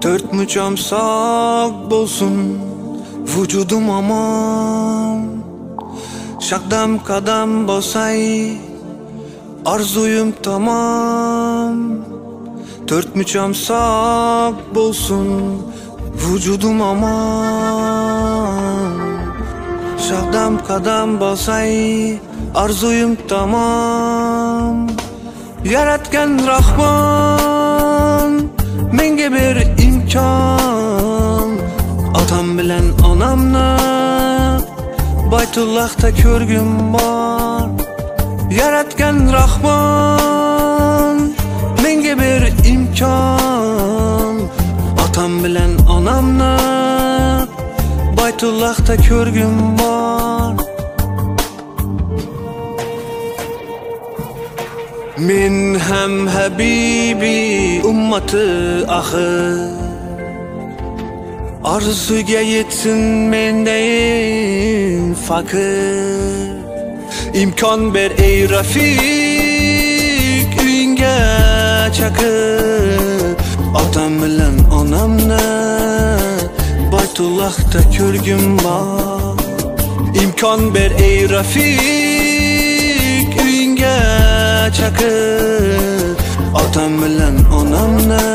To'rt mucham sog' bo'lsin, vujudim omon. Shaqdam qadam bosay, orzuyim tamom. To'rt mucham sog' bo'lsin, vujudim omon. Shaqdam qadam bosay, orzuyim tamom. Yaratgan Rahmon menga ber imkon, otam bilan onamni Baytullohda ko'rgim bor. Yaratgan Rahmon menga ber imkon, otam bilan onamni Baytullohda ko'rgim bor. Men ham habibi ummati axir, orzuga yetsin mendayin faqir. Imkon ber ey rafiq, uyingga chaqir. Otam bilan onamni Baytullohda ko'rgim bor. Imkon ber ey rafiq, uyingga chaqir. Otam bilan onamni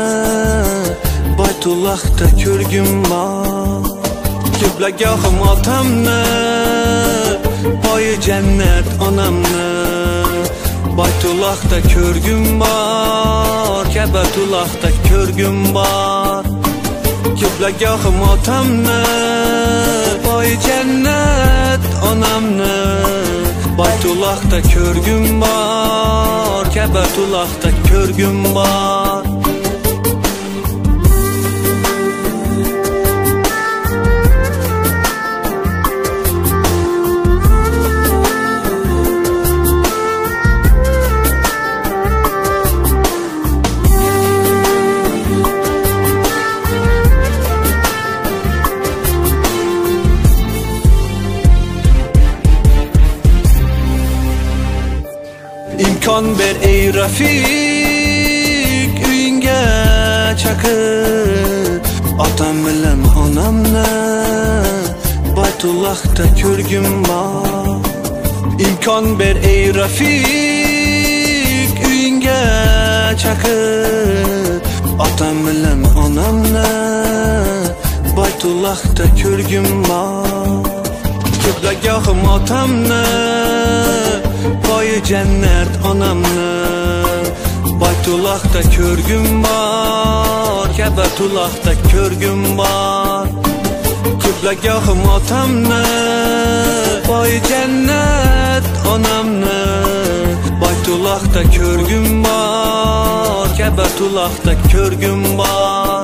Baytullohda ko'rgim bor. Qiblagohim otamni, poyi jannat onamni Baytullohda ko'rgim bor, Ka'batullohda ko'rgim bor. Qiblagohim otamni, poyi jannat onamni Baytullohda ko'rgim bor, Ka'batullohda ko'rgim bor. Imkon ber ey rafiq, uyingga chaqir. Otam bilan onamni Baytullohda ko'rgim bor. Imkon ber ey rafiq, uyingga chaqir. Otam bilan onamni Baytullohda ko'rgim bor. Qiblagohim otamni, poyi jannat onamni Baytullohda ko'rgim bor, Ka'batullohda ko'rgim bor. Qiblagohim otamni, poyi jannat onamni Baytullohda ko'rgim bor, Ka'batullohda ko'rgim bor.